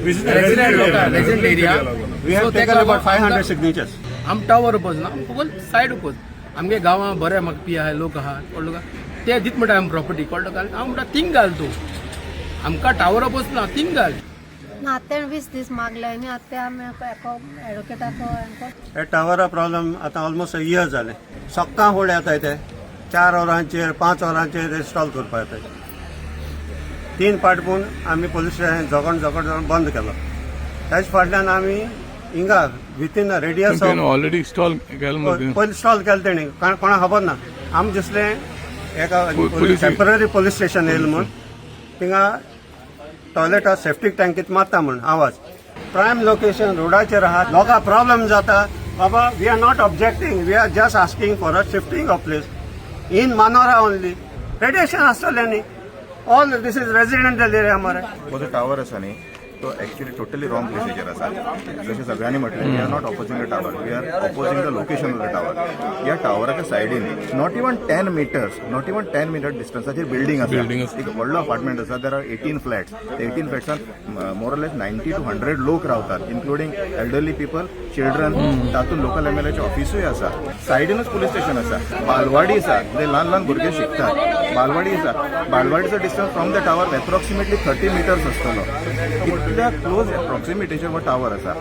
Resident area. We have taken about 500 signatures. आम tower oppose ना, आम फकत सायड ओपोज. आमगे गांवां बरे म्हाका पी आहा, लोक आहा, कळ्ळो तुका? ते दीत म्हणटा आम प्रॉपर्टी, कळ्ळो तुका? हांव म्हणटा थिंग घाल तूं, आमकां टावर ओपोज ना, थिंग घाल. ना, आतां 20 दीस मागले आनी आतां आमी एको एडवोकेटाको हेंको. हे टावरा प्रॉब्लेम आतां ऑलमोस्ट अ इयर जालें. सक्कां फुडें येताय ते, 4 वरांचेर, 5 वरांचेर इन्स्टॉल करपा येताय. तीन पाट पूण आमी पोलीस स्टेशन झगड झगड झगड बंद केलो. त्याच फाटल्यान आमी हिंगा विथीन रेडियस तेणें ऑलरेडी स्टॉल केला मरे. पयलीं स्टॉल केलें तेणी, कारण कोणाक खबर ना. आम दिसलें एका टेम्पररी पोलीस स्टेशन येयलें म्हूण. थिंगा टॉयलेटा सेफ्टीक टँकीत मारता म्हूण आवाज. प्रायम लोकेशन रोडाचेर आहा, लोकांक प्रॉब्लेम जाता. बाबा, we are not objecting, we are just asking for a shifting of place in Manora only. Radiation आसतलें न्ही. All this is residential area मरे. हो जो टावर आसा न्ही, तो एक्च्युअली टोटली रॉंग प्लेसीचेर आसा. जशें सगळ्यांनी म्हटलें, we are not opposing the tower, we are opposing the location of the tower. ह्या टावराच्या सायडीन not even 10 meters, not even 10 meter डिस्टन्साचेर building आसा. Building आसा. एक व्हडलो अपार्टमेंट आसा. There are 18 flats. 18 फ्लॅट्सान more less 90 to 100 लोक रावतात, इन्क्लुडींग एल्डरली पीपल, चिल्ड्रन. तातूंत लोकल एमएलएचें ऑफिसूय आसा. सायडीनूच पुलीस स्टेशन आसा. बालवाडी आसा, थंय ल्हान ल्हान भुरगे शिकतात. बालवाडी आसा. बालवाडीचो distance from the tower approximately 30 meters आसतलो. इतल्या क्लोज प्रॉक्सिमिटीचेर हो टावर आसा.